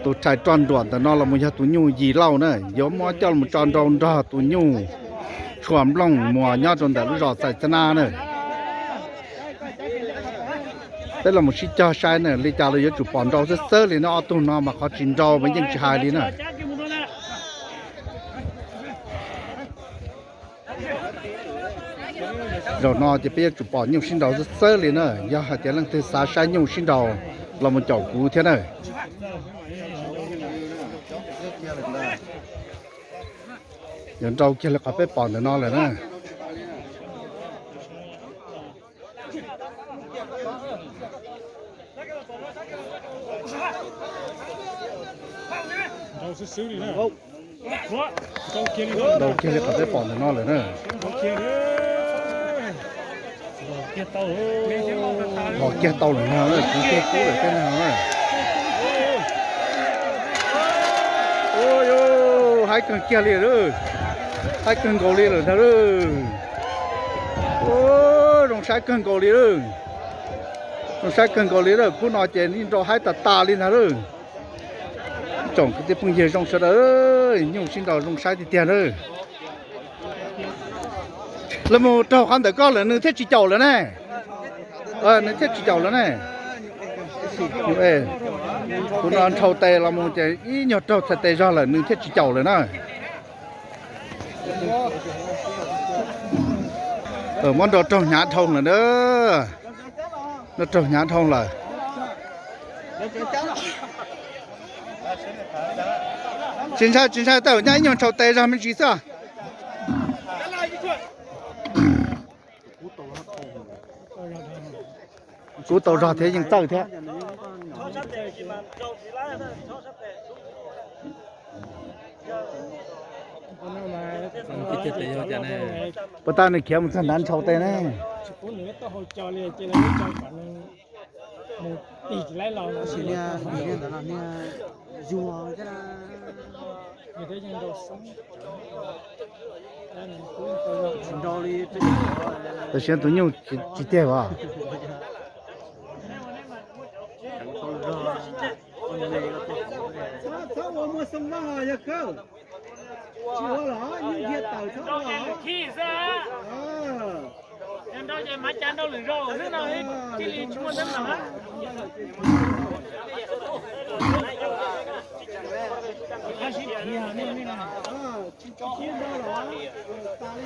Tus rhais roj nruam ntawm no los mus yog tus nyuj Yis Lauj na, yuav muab coj los tso nrau nrog tus nyuj Tshua Nplooj Muas nyob rau ntawm lub zos Xais Xab Nab na. Peb los mus sib cog saib na, li cas los yuav tsum pom nrau xwb xwb li na, ob tug no mas qhov tsis nrau mas yeej tsis hais li na. Zaum no ces peb yuav tsum pom nyuj sib nrau xwb xwb li na, yog hais tias leej twg xav saib nyuj sib nrau los mus caum kuv thiab na. Yuav nrau kiag li qhov peb pom ntawm no lawm na. Nrau kiag li qhov peb pom ntawm no lawm na. Los kiag tau lawm no, kuv kiag kub lawm thiab no na. Ua, haib kawg kiag li lawm, haib kawg nkaus li lawm ntag lauj. Ua, zoo saib kawg nkaus li lawm, zoo saib kawg nkaus li lawm. Khub no ces yeej nrau haib tas tas li ntag lauj. Tsoom kwv tij phooj ywg zoo sawv daws, nyuj sib nrau zoo saib tiag tiag lauj. Los mus raug qhov ntawm koj lawm nws thiaj tsis caum lawm ne. Nws thiaj tsis caum lawm ne. Kuv no nrhau tes los mus ces ib nyuag raug txhais tes zog lawm nws thiaj tsis caum lawm na. Muab nrau raug hnyav dhau lawm na. Nrau raug hnyav dhau lawm. Tsis ntshai, tsis ntshai, tej zaum nyab ib nyuag nrhau tes zog me ntsis xwb. Kuv tau zog thiab yeej txawj thiab. Puas tab nws khiav mus txog nrad nrhau tes ne. Tam sim no tus nyuj tsis tiag os. Txhob ua muaj xoo vaj yog kawg. Tsis ua los nyuj dhia tawm txhob ua. Yog nrau ces mas cas nrau lwm zaus xwb no, cia li tsis muaj teeb meem. Tsis tau nrau los tas li.